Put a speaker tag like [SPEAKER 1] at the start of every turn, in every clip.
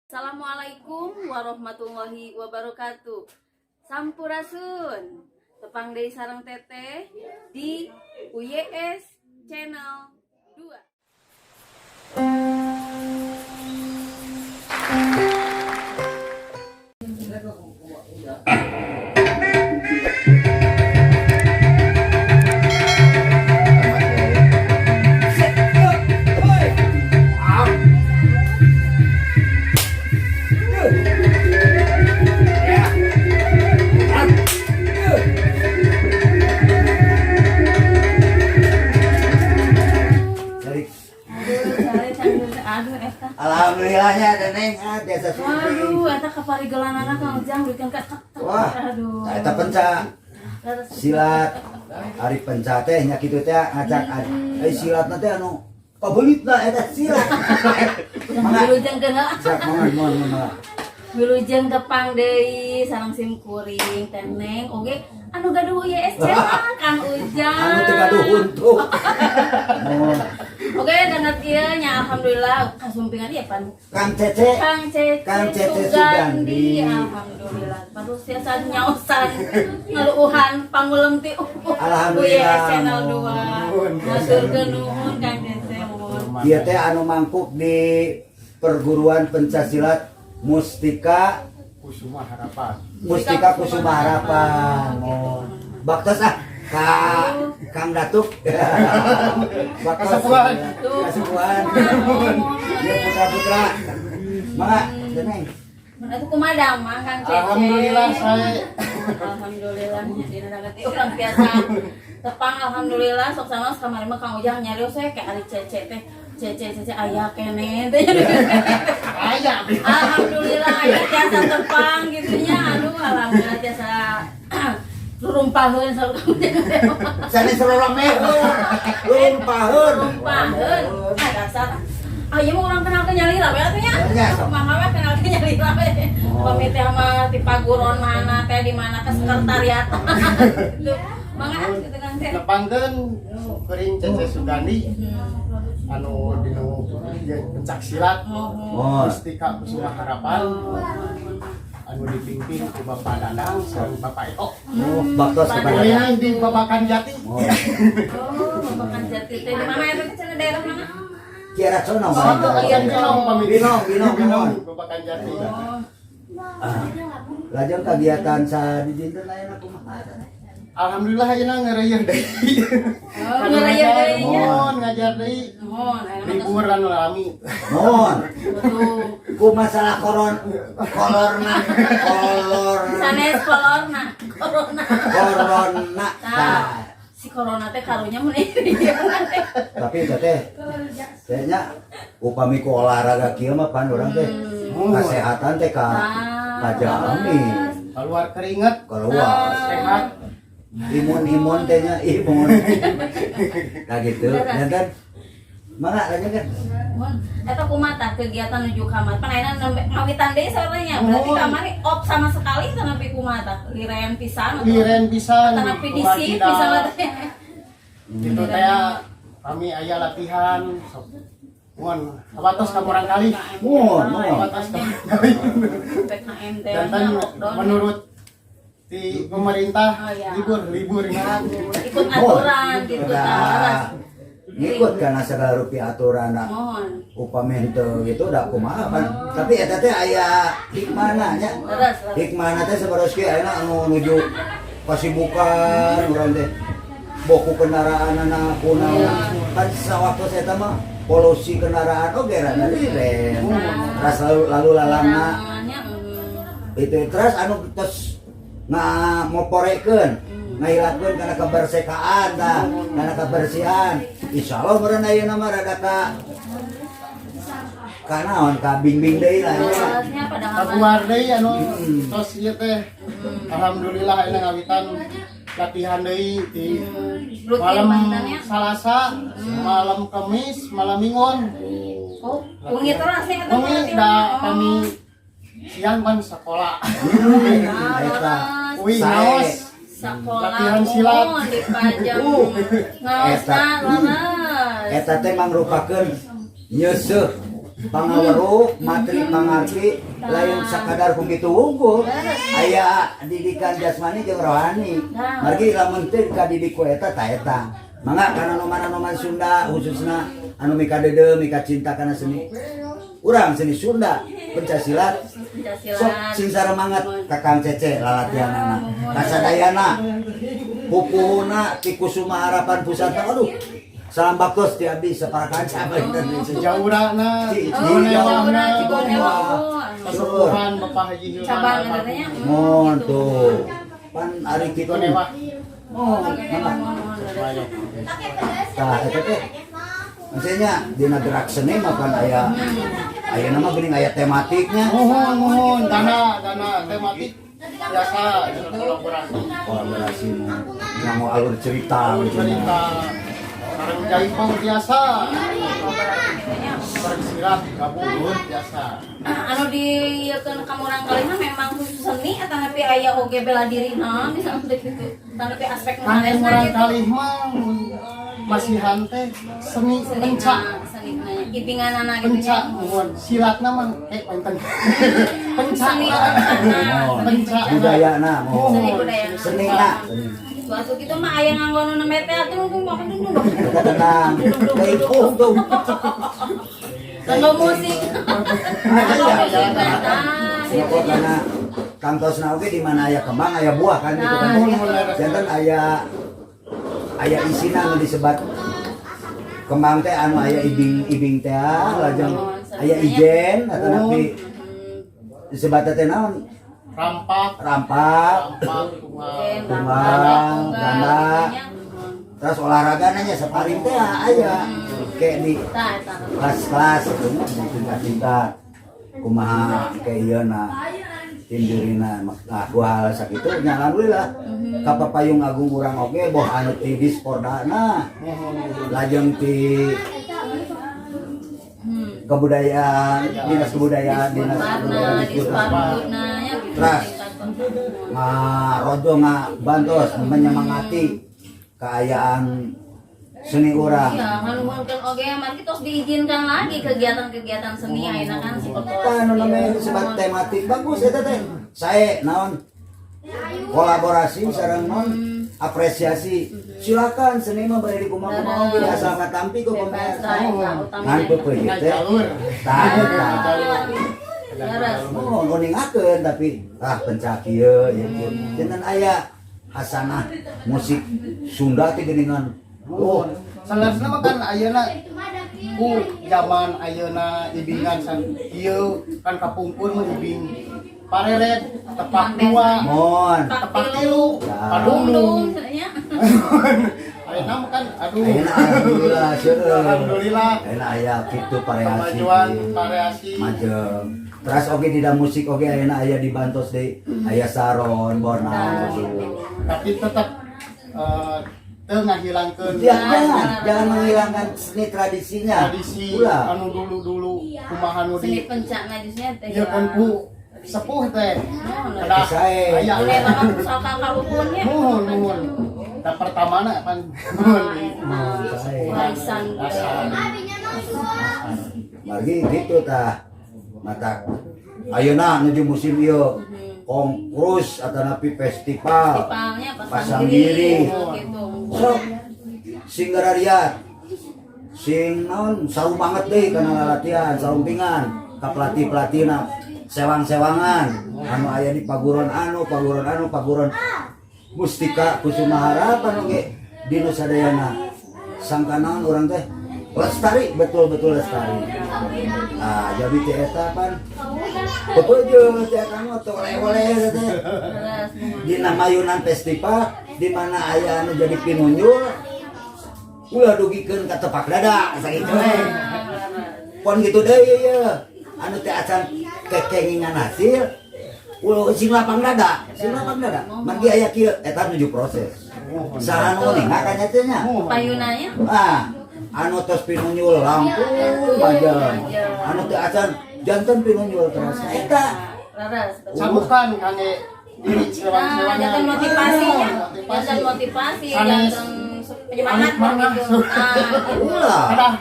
[SPEAKER 1] Assalamualaikum warahmatullahi wabarakatuh. Sampurasun. Tepang deui sareng Teteh di UYS Channel 2.
[SPEAKER 2] Dari
[SPEAKER 1] Aduh, eta.
[SPEAKER 2] Alhamdulillahnya ada, Neng, ah, biasa
[SPEAKER 1] Waduh,
[SPEAKER 2] syuting.
[SPEAKER 1] Eta kaparigelanana Kang Ujang bikin ka
[SPEAKER 2] Wah,
[SPEAKER 1] aduh.
[SPEAKER 2] Nah, eta penca silat. Ari penca teh nya kitu teh ngajak eh silatna teh anu pabeulit lah eta silat. Mangga.
[SPEAKER 1] Wilujeng kena.
[SPEAKER 2] Siap, mohon mohon mohon.
[SPEAKER 1] Wilujeng tepang deui sareng sim kuring Teh Neng oge anu gaduh UYS Channel Kang Ujang.
[SPEAKER 2] Anu teu gaduh huntu. Mohon.
[SPEAKER 1] Oke, dangat ieu nya alhamdulillah kasumpingan ieu pan
[SPEAKER 2] Kang Cece.
[SPEAKER 1] Kang Cece,
[SPEAKER 2] Kang Cece
[SPEAKER 1] Sugandi.
[SPEAKER 2] Sugandi.
[SPEAKER 1] Alhamdulillah. Patus tiasa nyaosan ngaluuhan pangulem ti
[SPEAKER 2] Alhamdulillah.
[SPEAKER 1] UYS Channel 2. Haturkeun nuhun, Kang Cece, nuhun.
[SPEAKER 2] Dia teh anu mangkuk di perguruan penca silat Mustika
[SPEAKER 3] Kusuma Harapan.
[SPEAKER 2] Mustika Kusuma Harapan. Mohon. Baktos ah ka Kang Datuk. Baktos.
[SPEAKER 3] Kasepuhan.
[SPEAKER 2] Kasepuhan. Ya putra-putra. Mangga, Neng.
[SPEAKER 1] Mun atuh kumaha damang, Kang Cece?
[SPEAKER 3] Alhamdulillah saya.
[SPEAKER 1] Alhamdulillah dina dagat urang biasa tepang, alhamdulillah sok sanaos kamari mah Kang Ujang nyarios we kayak ari Cece teh, Cece Cece aya keneh teh.
[SPEAKER 3] Aya.
[SPEAKER 1] Alhamdulillah aya tiasa tepang gitu nya. Aduh, alhamdulillah tiasa lurumpaheun saur Kang Ujang teh.
[SPEAKER 2] Sanes rorome. Lumpaheun.
[SPEAKER 1] Lurumpaheun. Ah, dasar. Ah, ieu mah urang kenal ke nyalira we atuh nya.
[SPEAKER 2] Ya, sok.
[SPEAKER 1] Mangga we kenal ke nyalira we.
[SPEAKER 2] Oh.
[SPEAKER 1] Pamit teh sama ti paguron mana teh, di mana ke sekretariat. Tuh, mangga ah, gitu kan teh.
[SPEAKER 3] Nepangkeun kuring Cece Sugandi anu dinu pencak silat
[SPEAKER 2] Oh.
[SPEAKER 3] Mustika Kusuma Harapan anu dipimpin ku Bapak Dadang sareng Bapak Eko.
[SPEAKER 2] Oh, baktos kepada.
[SPEAKER 3] Kuliah di Babakan Jati.
[SPEAKER 2] Oh.
[SPEAKER 1] Oh, Babakan Jati teh di mana eta teh cenah, daerah mana?
[SPEAKER 2] Kiara Conong.
[SPEAKER 3] Satu acan Binong pamit.
[SPEAKER 2] Binong, Binong, Binong.
[SPEAKER 3] Babakan Jati.
[SPEAKER 1] Oh.
[SPEAKER 2] Ah. Lajeng kegiatan sa di dinten ayeuna kumaha?
[SPEAKER 3] Alhamdulillah ayeuna ngareuyeun deui.
[SPEAKER 1] Oh, ngareuyeun deui nya.
[SPEAKER 3] Mohon ngajar deui.
[SPEAKER 1] Mohon, ayeuna mah tos-
[SPEAKER 3] Liburan lami.
[SPEAKER 2] Mohon.
[SPEAKER 1] Betul.
[SPEAKER 2] Ku masalah koron kolorna kolorna.
[SPEAKER 1] Sanes kolorna, corona.
[SPEAKER 2] Corona.
[SPEAKER 1] Tah,
[SPEAKER 2] Tah.
[SPEAKER 1] si corona teh karunya mun ieu.
[SPEAKER 2] Tapi itu teh kayaknya upami ku olahraga kieu mah pan urang teh kesehatan teh ka kajamin.
[SPEAKER 3] Keluar keringat,
[SPEAKER 2] keluar
[SPEAKER 3] sehat.
[SPEAKER 2] Imun imun teh nya imun. Nah, gitu dan mangga lanjut kan.
[SPEAKER 1] Mun, eta kumaha tah kegiatan nuju kamar? Pan ayeuna nembe ngawitan deui saurnya. Berarti
[SPEAKER 3] Mohon.
[SPEAKER 1] Kamari off sama sekali teh nepi kumaha tah? Liren pisan atau
[SPEAKER 3] Liren pisan.
[SPEAKER 1] Atau nepi disip misalnya teh.
[SPEAKER 3] Gitu teh kami aya latihan sok. Mohon, abatos ka murang kali.
[SPEAKER 2] Mohon, mohon.
[SPEAKER 3] Abatos ka murang kali.
[SPEAKER 1] PPKM teh
[SPEAKER 3] Dan
[SPEAKER 1] nya, lockdown.
[SPEAKER 3] Menurut di pemerintah
[SPEAKER 1] Oh, iya.
[SPEAKER 3] libur libur.
[SPEAKER 1] Ikut aturan gitu tah.
[SPEAKER 2] Nah, ngikut karena segala rupi aturan, nah.
[SPEAKER 1] Mohon.
[SPEAKER 2] Upami henteu gitu udah kumaha pan, tapi eta teh aya hikmahna nya.
[SPEAKER 1] Terus, terus.
[SPEAKER 2] Hikmahna teh sabaros kieu, ayeuna anu nuju kasibukan urang teh boku kendaraan anak kunaon kan, sawaktu eta mah polusi kendaraan oge rada liren, terus lalu lalu lalangna
[SPEAKER 1] Nya,
[SPEAKER 2] itu, terus anu tos ngamoporekeun ngahilakeun kana kebersekaan tah, kana kebersihan. Insyaallah meureun ayeuna mah rada ka kanaon ka bingbing deui lah nya.
[SPEAKER 1] Terusnya padahal mah
[SPEAKER 3] Kaguar deui anu tos ieu teh. Alhamdulillah ayeuna ngawitan latihan deui di
[SPEAKER 1] Rutin
[SPEAKER 3] malam
[SPEAKER 1] mantannya.
[SPEAKER 3] Salasa, malam Kamis, malam Minggon.
[SPEAKER 1] Oh, wengi terus nih eta
[SPEAKER 3] Wengi
[SPEAKER 1] latihan.
[SPEAKER 3] da kami siang kan sekolah.
[SPEAKER 2] Eta.
[SPEAKER 3] Wih,
[SPEAKER 2] Sae.
[SPEAKER 3] ngaos.
[SPEAKER 1] Sekolah
[SPEAKER 3] Latihan silat.
[SPEAKER 1] Muhun dipajang ngaosna
[SPEAKER 2] Eta.
[SPEAKER 1] leres.
[SPEAKER 2] Eta teh mangrupakeun nyeuseuh. Pangaweruh, materi pangarti, lain sakadar ku kitu wungkul. Aya didikan jasmani jeung rohani. Margi lamun teu kadidik ku eta ta eta. Mangga kana noman-noman Sunda khususna anu mikadeudeuh mika cinta kana seni. Urang seni Sunda pencak silat sok sing saremangat ka Kang Cece lalatihanana. Kasadayana pupuhuna ti Kusuma Harapan Pusat, aduh, salam baktos ti abdi sapara kanca Indonesia.
[SPEAKER 3] Jaurana,
[SPEAKER 2] Cigonewahna.
[SPEAKER 1] Cigonewah.
[SPEAKER 3] Kesepuhan Bapak Haji Hilman.
[SPEAKER 1] Cabang katanya.
[SPEAKER 2] Mon tuh. Pan ari kitu.
[SPEAKER 3] Cigonewah.
[SPEAKER 2] Oh, mangga. Tah eta teh. Maksudnya dina gerak seni mah kan aya aya nama geuning aya tematiknya.
[SPEAKER 3] Mohon, mohon, dana, dana tematik biasa gitu, kolaborasi.
[SPEAKER 2] Kolaborasi mu nganggo alur cerita
[SPEAKER 3] Alur
[SPEAKER 2] gitu.
[SPEAKER 3] Cerita. Sareng jaipong biasa. Sareng silat gabung biasa.
[SPEAKER 1] Anu di ka murangkalih mah memang khusus seni atau tapi aya oge bela diri nah misalnya gitu. Tapi aspek
[SPEAKER 3] Kangge
[SPEAKER 1] manesna
[SPEAKER 3] murang
[SPEAKER 1] gitu.
[SPEAKER 3] kalih mah masihan teh seni
[SPEAKER 1] Seni
[SPEAKER 3] pencak.
[SPEAKER 1] Seni ibinganana gitu
[SPEAKER 3] Pencak
[SPEAKER 1] ya.
[SPEAKER 3] Mohon silatna mah panten pencak.
[SPEAKER 1] Seni
[SPEAKER 2] Oh,
[SPEAKER 3] pencak.
[SPEAKER 2] Budayana oh.
[SPEAKER 1] Seni budaya.
[SPEAKER 2] Seni na.
[SPEAKER 1] Waktu gitu mah aya nganggo nu nembe teh atuh tung tung tung tung.
[SPEAKER 2] Kita tenang. Kayak tung.
[SPEAKER 1] Nganggo musik. Nganggo musik nah, gitu
[SPEAKER 2] Siapa
[SPEAKER 1] nya.
[SPEAKER 2] karena kantosna oge di mana aya kembang aya buah kan gitu kan.
[SPEAKER 1] Nah, gitu.
[SPEAKER 2] Janten aya aya isina anu disebat kembang teh anu aya ibing-ibing teh lajeng aya ijen atau napi disebat teh naon?
[SPEAKER 3] Rampak.
[SPEAKER 2] Rampak.
[SPEAKER 3] Rampak tunggal.
[SPEAKER 2] Tunggal, ganda. Terus olahraga nanya saparing teh aya kayak di
[SPEAKER 1] Tah, eta.
[SPEAKER 2] Kelas-kelas itu nya di tingkat-tingkat kumaha kayak ieu na tim jurina. Nah, ku hal sakitu nya alhamdulillah ka Papayung Agung urang oge boh anu ti Dispordana lajeng ti kebudayaan, dinas kebudayaan, dinas
[SPEAKER 1] Warna,
[SPEAKER 2] kebudayaan Disbud.
[SPEAKER 1] Disparbudna nya gitu.
[SPEAKER 2] Teras. Ngarojo ngabantos menyemangati keayaan seni urang.
[SPEAKER 1] Iya, nganuhunkeun oge margi tos diizinkan lagi kegiatan-kegiatan seni ayeuna kan seperti
[SPEAKER 2] Eta anu namanya disebut tematik bagus eta teh. Sae naon kolaborasi sareng non apresiasi. Silakan seni mah bari dikumaha-kumaha oge asal katampi ku
[SPEAKER 1] bebas
[SPEAKER 2] pemerintah.
[SPEAKER 1] tah eta utamina.
[SPEAKER 2] Ngan peupeut teh.
[SPEAKER 3] Jalur.
[SPEAKER 2] Tah eta.
[SPEAKER 1] Leres.
[SPEAKER 2] Oh, nguningakeun tapi ah pencak ieu ieu kieu. Janten aya hasanah musik Sunda teh geuningan. Oh,
[SPEAKER 3] Saleresna mah kan ayeuna ku zaman ayeuna ibingan san ieu kan kapungkur mah ibing pareret tepak dua,
[SPEAKER 2] mon.
[SPEAKER 3] Tepak tilu,
[SPEAKER 2] Ya.
[SPEAKER 3] padungdung.
[SPEAKER 1] Dungdung nya.
[SPEAKER 3] Ayeuna mah kan aduh.
[SPEAKER 2] Ayeuna alhamdulillah seueur.
[SPEAKER 3] Alhamdulillah.
[SPEAKER 2] Ayeuna aya kitu variasi.
[SPEAKER 3] Kemajuan variasi.
[SPEAKER 2] Majeng. Terus oge di dalam musik oge ayeuna aya dibantos deui. Aya saron, bonang gitu.
[SPEAKER 3] Tapi tetap teu ngahilangkeun
[SPEAKER 2] Ya, jangan, jangan menghilangkan seni tradisinya.
[SPEAKER 3] Tradisi
[SPEAKER 2] Ulah.
[SPEAKER 3] Anu dulu-dulu kumaha nu
[SPEAKER 1] Seni
[SPEAKER 3] di
[SPEAKER 1] pencakna justru teh.
[SPEAKER 3] ieu kan ku sepuh teh. Kedah
[SPEAKER 2] Sae.
[SPEAKER 3] aya.
[SPEAKER 1] Ini mah pusaka kaluhurnya.
[SPEAKER 3] Nuhun, nuhun. Da pertamana kan
[SPEAKER 1] Nah,
[SPEAKER 2] Sae.
[SPEAKER 1] warisan.
[SPEAKER 3] Dasar.
[SPEAKER 2] Margi gitu tah. Mata ayeuna nuju musim ieu kongrus atau napi festival.
[SPEAKER 1] Festivalnya
[SPEAKER 2] Pasang diri.
[SPEAKER 1] Gitu.
[SPEAKER 2] Sok sing garariat. Sing naon saru banget deui kana latihan, sarumpingan ka pelatih-pelatihna sewang-sewangan anu aya di paguron anu, paguron anu, paguron Mustika Kusuma Harapan oge dinu sadayana. Sangka naon urang teh lestari, betul-betul lestari. Nah, jadi teh eta pan pepeujeun teh eta mah teu oleh-oleh teh.
[SPEAKER 1] Leres.
[SPEAKER 2] Dina mayunan festival di mana aya anu jadi pinunjul ulah dugikeun ka tepak dada sakitu we. Pon gitu deui ieu anu teh acan kekengingan hasil ulah sing lapang dada, sing lapang dada. Margi aya kieu eta nuju proses. Saha nu uninga ka nya teh nya?
[SPEAKER 1] Payunanya.
[SPEAKER 2] Ah, anu tos pinunjul langkung majeng. Anu teu acan janten pinunjul terus. Eta
[SPEAKER 1] Leres.
[SPEAKER 3] Cabukan kangge diri
[SPEAKER 1] Nah,
[SPEAKER 3] sewang-sewangan.
[SPEAKER 1] jantan motivasinya,
[SPEAKER 3] Motivasi.
[SPEAKER 1] jantan motivasi,
[SPEAKER 3] Sanes.
[SPEAKER 1] jantan penyemangat
[SPEAKER 3] Anik mana?
[SPEAKER 1] gitu. Nah,
[SPEAKER 2] ulah.
[SPEAKER 3] Kedah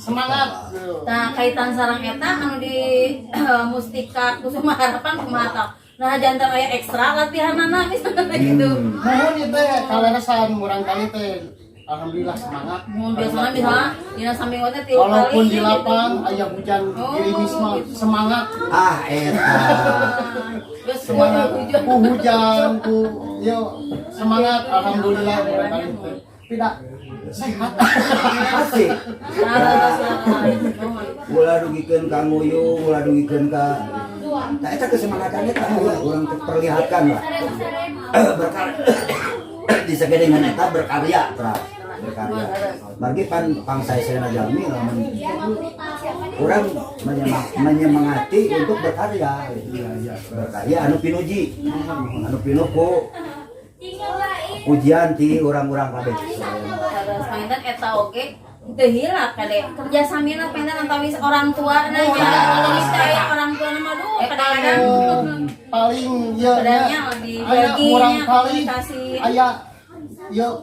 [SPEAKER 3] Semangat gitu.
[SPEAKER 1] Nah, kaitan sareng eta anu di Mustika Kusuma Harapan kumaha tah? Nah, janten aya ekstra latihanana misalnya gitu.
[SPEAKER 3] Mohon ieu teh kaleresan murang kali teh alhamdulillah semangat.
[SPEAKER 1] Mun biasanya misalnya dina saminggu teh 3 kali
[SPEAKER 3] Walaupun di
[SPEAKER 1] gitu.
[SPEAKER 3] Lapang aya hujan
[SPEAKER 1] Oh,
[SPEAKER 3] gerimis mah
[SPEAKER 1] gitu.
[SPEAKER 3] Semangat.
[SPEAKER 2] Ah, eta.
[SPEAKER 1] Geus
[SPEAKER 3] Semangat
[SPEAKER 1] hujan.
[SPEAKER 3] ku hujan ku yo semangat, alhamdulillah murang kali teh tidak sehat.
[SPEAKER 2] Asik.
[SPEAKER 1] Nah,
[SPEAKER 2] Ulah dugikeun ka nguyung, ulah dugikeun ka. Nah, eta kesemangatan eta ulah urang teh perlihatkan lah. Berkarya di sagedengan eta, berkarya terus berkarya. Margi pan pangsae-saena jalmi lamun urang menyemangati untuk berkarya gitu. Berkarya anu pinuji, anu pinuh ku pujian ti urang-urang kabeh.
[SPEAKER 1] Terus panginten eta oge teu hilap kade kerjasamina panginten antawis orang tua na nya, antawis aya orang tua mah duh kadang-kadang
[SPEAKER 3] Paling ya
[SPEAKER 1] Bedanya di
[SPEAKER 3] aya
[SPEAKER 1] baginya,
[SPEAKER 3] murang kali
[SPEAKER 1] komunikasi.
[SPEAKER 3] Aya yo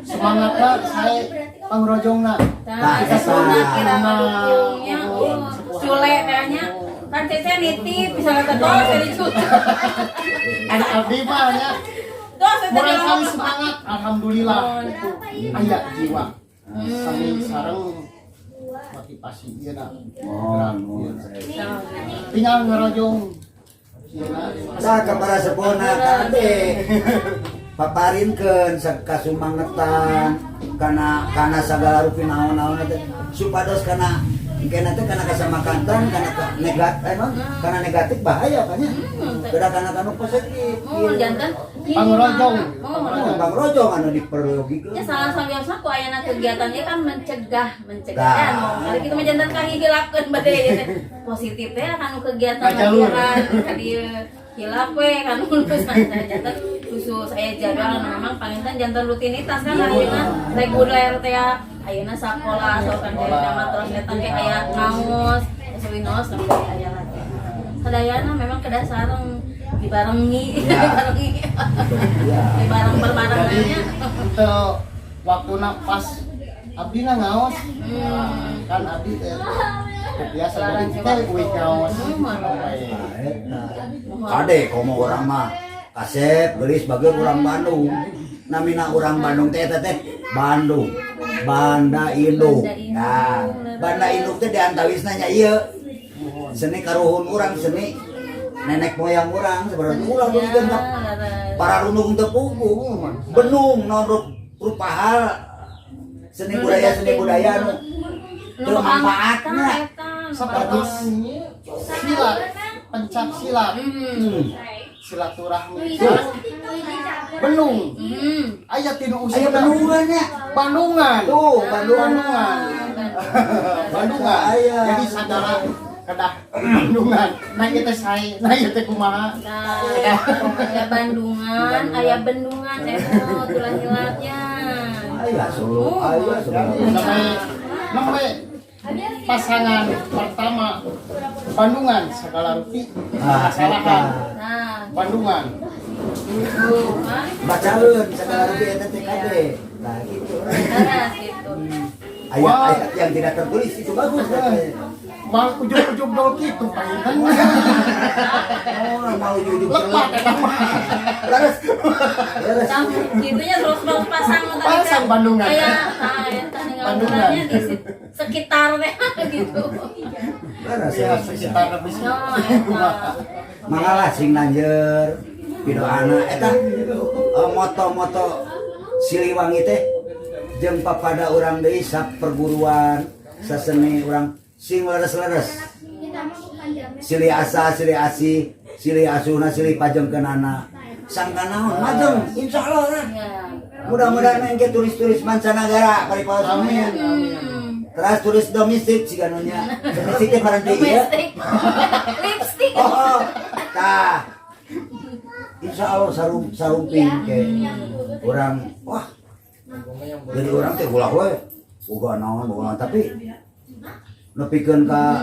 [SPEAKER 3] semangatna saya pangrojongna.
[SPEAKER 1] Nah,
[SPEAKER 2] Nah,
[SPEAKER 1] eta
[SPEAKER 2] eta.
[SPEAKER 1] sunat kira ngadukungnya, Sule kayaknya kan Cece nitip misalnya teh tos saya dicuci.
[SPEAKER 3] Anak abdi mah nya
[SPEAKER 1] Tos saya
[SPEAKER 3] murang kali semangat, alhamdulillah itu aya jiwa sami sareng motivasi ieu na.
[SPEAKER 2] Mohon, mohon saya.
[SPEAKER 3] Tinggal ngerojong ieu na.
[SPEAKER 2] Nah, ke para sepuhna kade paparinkeun kasumangetan kana kana sagala rupi naon-naon teh supados kana engkena teh kana kasamakantan kana ka negat eh non kana negatif bahaya kan nya, beda kana kanu positif.
[SPEAKER 1] Oh, janten
[SPEAKER 3] Pangrojong.
[SPEAKER 1] Oh,
[SPEAKER 2] Oh, pangrojong anu diperlogikeun.
[SPEAKER 1] Ya, salah sawiosna ku ayana kegiatannya kan mencegah mencegah
[SPEAKER 2] Nah.
[SPEAKER 1] ya nu kali kitu mah janten kahihilapkeun bade ieu teh positif teh kanu kegiatan
[SPEAKER 3] Ngajalur.
[SPEAKER 1] Latihan ka dieu hilap we kanu janten khusus aya jadwal anu memang panginten janten rutinitas kan ayeuna reguler teh ya, ayeuna sakola sok kan jadi mah terus eta ke aya ngaos sawinos sampai aya latihan sadayana memang kedah sareng dibarengi dibarengi dibareng
[SPEAKER 3] Jadi
[SPEAKER 1] berbarengannya.
[SPEAKER 3] Untuk waktu pas abdi na ngaos kan abdi teh biasa jadi kita uih ngaos.
[SPEAKER 2] Nah, eta. Kade komo urang mah kasep geulis bager urang Bandung. Namina urang Bandung teh eta teh Bandung. Banda Induk. Nah, Banda Induk teh diantawisna nya ieu. Seni karuhun urang, seni nenek moyang urang sebenarnya ulah dugikeun ka para rundung teu puguh. Benung naon rupa hal seni budaya nu teu manfaatna.
[SPEAKER 3] Seperti silat, pencak silat, silaturahmi benung aya tinu
[SPEAKER 2] Aya
[SPEAKER 3] usina.
[SPEAKER 2] Bandungannya.
[SPEAKER 3] Bandungan.
[SPEAKER 2] Tuh, Bandungan.
[SPEAKER 3] Bandungan, Bandungan.
[SPEAKER 2] Aya.
[SPEAKER 3] Jadi sadara kedah Bandungan, nah ieu teh sae, nah ieu teh kumaha.
[SPEAKER 1] Nah, aya Bandungan, aya bendungan, oh, tulah hilapnya.
[SPEAKER 2] Aya Solo, aya segala.
[SPEAKER 3] Sampai nembe pasangan pertama Bandungan segala rupi
[SPEAKER 2] Ah,
[SPEAKER 3] kesalahan.
[SPEAKER 1] Nah,
[SPEAKER 3] Bandungan.
[SPEAKER 1] tuh, kan?
[SPEAKER 2] Bacaeun segala rupi eta teh kade. Nah, gitu.
[SPEAKER 1] Beres gitu.
[SPEAKER 2] Ayat-ayat yang tidak tertulis itu bagus kan.
[SPEAKER 3] Mal ujug-ujug dol kitu panginten.
[SPEAKER 2] Oh, mau ujug-ujug.
[SPEAKER 3] Lepat eta mah.
[SPEAKER 2] Leres. Leres.
[SPEAKER 1] Tah, gitunya terus terus pasang tadi teh.
[SPEAKER 3] Pasang Bandungan.
[SPEAKER 1] Aya, nah, eta tinggal
[SPEAKER 3] Bandungan.
[SPEAKER 1] nya di sekitar teh gitu.
[SPEAKER 2] Leres.
[SPEAKER 3] Ya sekitar lebih.
[SPEAKER 1] No, eta.
[SPEAKER 2] Mangalah sing nanjer pidoana eta moto-moto Siliwangi teh jeung papada urang deui perguruan saseni urang sing leres-leres. Silih asa, silih asih, silih asuhna, silih pajengkeunana. Sangka naon majeng insyaallah lah.
[SPEAKER 1] Ya.
[SPEAKER 2] Mudah-mudahan engke turis-turis mancanagara paripaos.
[SPEAKER 3] Amin.
[SPEAKER 2] Terus turis domestik siga nu nya. Domestik teh paranti ieu.
[SPEAKER 1] Domestik. Lipstick.
[SPEAKER 2] Oh, tah. Insya Allah sarum sarumping ke orang, wah, jadi orang teh ulah we boga naon boga naon, tapi nepikeun ka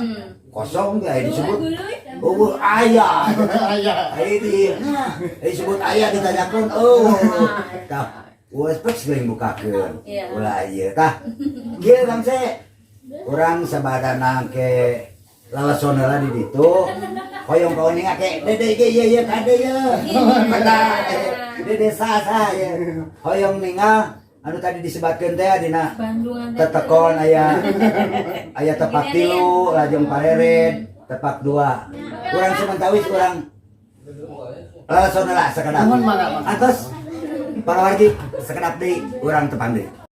[SPEAKER 2] kosong ge aya disebut euweuh aya.
[SPEAKER 3] Aya.
[SPEAKER 2] Aya di nah aya disebut aya ditanyakeun, oh tah wes pek sering bukakeun.
[SPEAKER 1] Iya.
[SPEAKER 2] Ulah ieu tah kieu Kang Se. Urang sabadana ke lalason heula di ditu. Hoyong kauninga ke Dede ge, ieu ieu kade ye. Kata Dede sasa ye. Hoyong ningal anu tadi disebatkeun teh dina
[SPEAKER 1] Bandungan teh.
[SPEAKER 2] Tetekon aya aya tepak tilu, lajeng parered tepak dua. Urang samentawis urang lalason heula sakedap.
[SPEAKER 3] Nuhun, mangga, mangga.
[SPEAKER 2] Atos para wargi, sakedap deui urang tepang deui.